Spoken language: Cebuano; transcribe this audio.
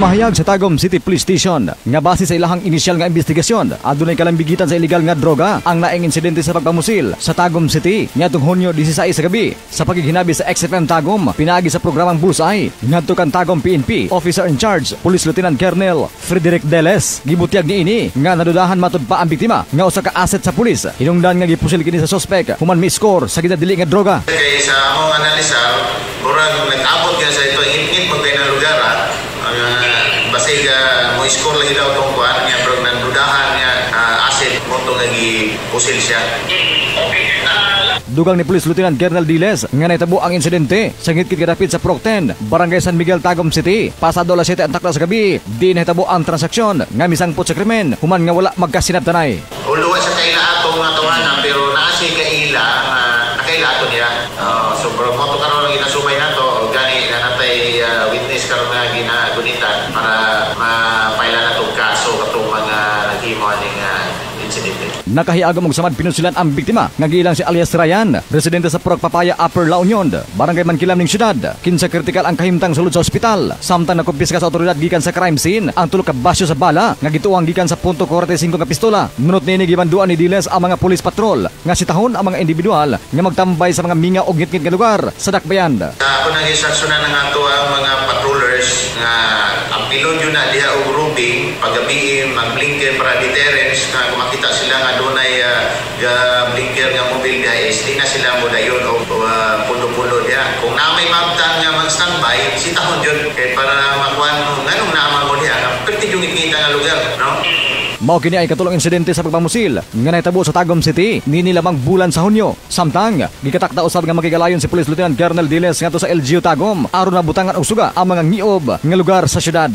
Mahayag sa Tagum City Police Station nga base sa ilahang inisyal nga investigasyon, adunay kalambigitan sa ilegal nga droga ang naing insidente sa pagpamusil sa Tagum City niadtong Hunyo 16 sa gabi. Sa pagighinabi sa XFM Tagum pinaagi sa programang Bullseye ngadto kan Tagum PNP Officer in Charge, Police Lieutenant Colonel Frederick Deles, gibutyag niini nga nadudahan matud pa ang biktima nga usa ka asset sa pulis, hinungdan nga gipusil kini sa suspect human mi-score sa ginadili nga droga. Kay sa among analisar, murag nag-abot ka sa ito, ngit-ngit mo kay ng lugar basig mo score lagi daw tong kuan nga pero nandudahan nga asset mo to nga gipusil siya. Dugang ni Police Lieutenant Colonel Diles nga nahitabo ang insidente sa ngitngit kadapit sa Prok 10, Barangay San Miguel, Tagum City. Pasado alas 7 ang takna sa gabi, di nahitabo ang transaksyon nga misangpot sa krimen human nga wala magkasinabtanay. Although wa sa kaila atong nga tawanan, pero naa siya kaila nga nakaila ato niya. So bro mo to karon ang ginasumay nato, gani na natay witness karon nga ginagunitan para mapaila na tong kaso katong mga naghimo aning insidente. Nakahiagom og samad pinusilan ang biktima nga giilang si alias Ryan, residente sa Purok Papaya, Upper La Union, Barangay Mankilam ning syudad. Kinsa kritikal ang kahimtang sulod sa ospital. Samtang nakumpiska sa otoridad gikan sa crime scene ang tulo ka basyo sa bala nga gituang gikan sa .45 nga pistola. Ngunot niini, gimanduan ni Diles ang mga police patrol nga sitahon ang mga individual nga magtambay sa mga minga og ngitngit nga lugar sa dakbayan. Ako nang instruksyonan ng ato ang mga patrollers nga ang pilon yun na diha og roving paggabi, mag-blinker para deterrence nga kung makita sila nga dunay ga blinker nga mobile diha is di na sila mo dayon og pundo-pundo diha. Kung na may mabtang nga mag-standby, sitahon jud kay para makuan nganong naaman mo diha nga perti yung ngitngita nga lugar, no? Mao kini ay katulong insidente sa pagpamusil nga nahitabo sa Tagum City niini lamang bulan sa Hunyo. Samtang gikatakda usab nga makigalayon si Police Lieutenant Colonel Diles ngadto sa LGU Tagum aron mabutangan og suga ang mga ngiob nga lugar sa syudad.